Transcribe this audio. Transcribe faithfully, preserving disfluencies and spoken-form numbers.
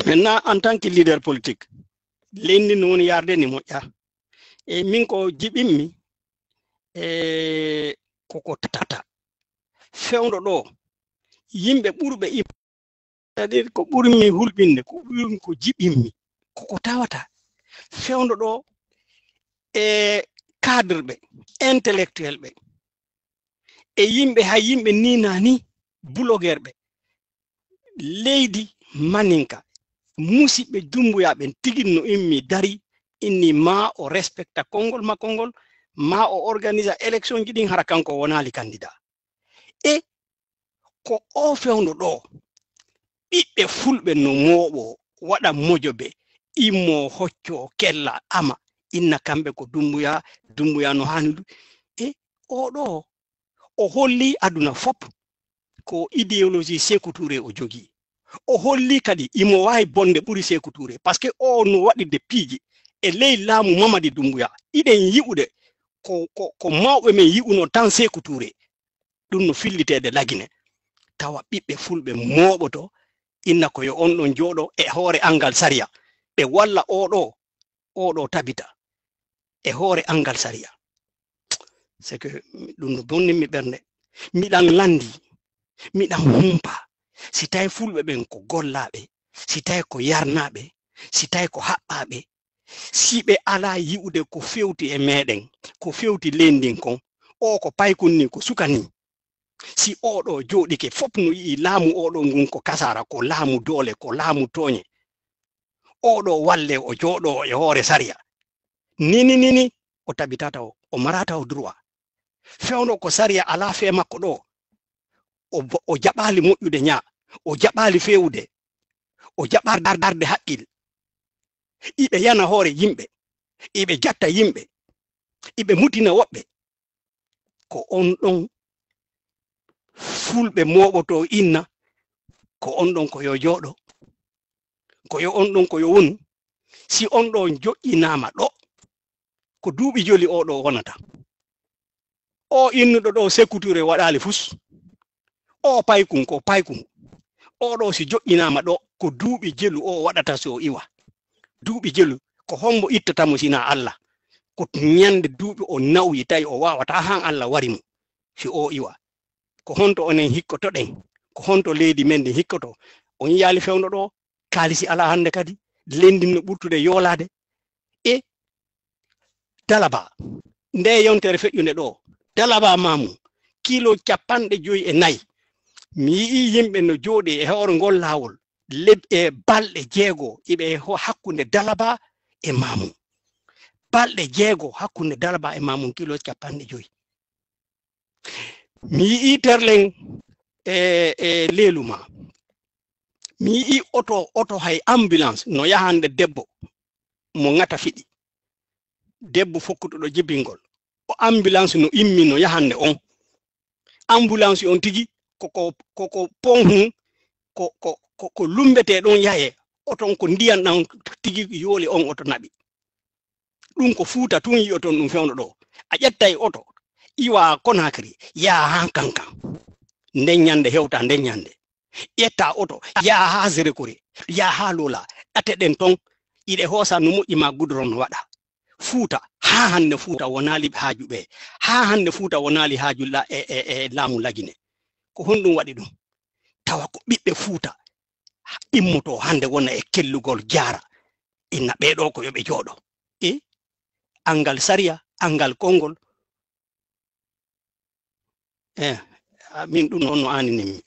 Maintenant, en tant que leader politique, leydi no woni yarde ni moƴƴa. E min ko jiɓimmi, e koko tata. Fewndo ɗo, yimɓe ɓurɓe im-, c'est-à-dire ko ɓurmi hulɓinde, ko ɓurmi ko jiɓimmi, koko tawata. Fewndo ɗo, e cadre ɓe, intellectuel ɓe, e yimɓe, hay yimɓe ni na ni, blogueur ɓe, leydi maninka, musiɓɓe Dumbuya ɓen tigi no immi dari, inni ma o respecta konngol makko ngol, ma o organisa élection ji ɗin, hara kanko o wonaali candidat. E ko o fewndo ɗo, ɓiɓɓe fulɓe no mooɓo, waɗa mojobe, immo hocco kella ama, inna kamɓe ko Dumbuya, Dumbuya no haani ɗum. E oɗo, o holli aduna fop ko idéologie Sékou Touré o jogii. O holli kadi imo waawi bonde ɓuri Sékou Touré, parce que o no waɗirde piiji e ley laamu Mamadi Dumbuya. Iɗen yi'ude ko, ko, ko mawɓe men yi'uno tan Sékou Touré. Ɗum no filliteede Lagine. Tawa ɓiɓɓe fulɓe mooɓoto, inna ko yo on ɗon jooɗo e hoore angal sariya. Ɓe walla oɗo, oɗo tabita e hoore angal sariya. C'est que ɗum no bonnimmi ɓernde. Miɗan lanndi, miɗan humpa. Si tawi fulɓe ɓen ko gollaaɓe, si tawi ko yarnaaɓe, si tawi ko haɓɓaaɓe, si ɓe alaa yi'ude ko fewti e meɗen, ko fewti leydi ndin kon, o ko paykun ni, ko suka ni. Si oɗo jooɗike, fop no yi'i laamu oɗo ngun ko kasara, ko laamu doole, ko laamu tooñe. Oɗo walle o jooɗo e hoore sariya. Nini, nini, o tabitata o, o marata o droit. Fewndo ko sariya alaa fee makko ɗo. O bo-, o jaɓaali moƴƴude ñaa, o jaɓaali feewude, o jaɓaali dar-, darde haqqil. Iɓe yana hoore yimɓe, iɓe jatta yimɓe, iɓe mutina woɓɓe. Ko on ɗon fulɓe mooɓoto inna, ko on ɗon ko yo jooɗo, ko yo on ɗon ko yo wonu. Si on ɗo joƴƴinaama ɗo, ko duuɓi joli oɗo wonata. O innuɗo ɗo Sékou Touré waɗaali fus. O paykun ko paykun. Oɗo si joƴƴinaama ɗo, ko duuɓi jelu o waɗata si o iwa. Duuɓi jelu, ko hombo ittata mo si na Allah? Ko ñande duuɓi o nawyi tawi o wawata han Allah wari mo. Si o iwa, ko honto onen hikkotoɗen? Ko honto leydi men ndi hikkoto? On yiyaali fewndo ɗo, kaalisi alaa hannde kadi, leydi no ɓurtude yoolaade. E Dalaba, nde yontere feƴƴunde ɗo, Dalaba Mamu, kilo capanɗe joyi e nayi. Mi yi'i yimɓe no jooɗi e hoore ngol laawol, leb-, e balɗe jeego, iɓe e ho-, hakkunde Dalaba e Mamu. Balɗe jeego hakkunde Dalaba e Mamu, kilo capanɗe joyi. Mi yi'i terlen e, e leeluma. Mi yi'i oto, oto hay ambulance no yahande debbo mo ŋata fiɗi. Debbo fokkutuɗo jibingol. O ambulance no immi no yahande on. Ambulance on tigi ko, ko, ko, ko pon hun, ko, ko, ko, ko lumbete ɗon yahe. Oton ko ndiyan ɗan tigi yooli on oto naɓi. Ɗum ko Fuuta tun yi'oton ɗum fewndo ɗo. A ƴettay oto, iwa Konakri, yaha haa Kankan. Nden ñande hewta nden ñande. Ƴetta oto, yaha haa Zerekore, yaha haa Lola, ɗate ɗen ton, iɗe hoosa no moƴƴi ma gudron no waɗa. Fuuta, haa hannde Fuuta wonaali haaju ɓe. Haa hannde Fuuta wonaali haaju la-, e, e, e laamu Lagine. Ko honɗum waɗi ɗum? Tawa ko ɓiɓɓe Fuuta immoto hannde wona e kellugol jaara. Inna ɓee ɗoo ko yo ɓe jooɗo. E angal sariya, angal konngol. E, a, min ɗum noon no aaninimmi.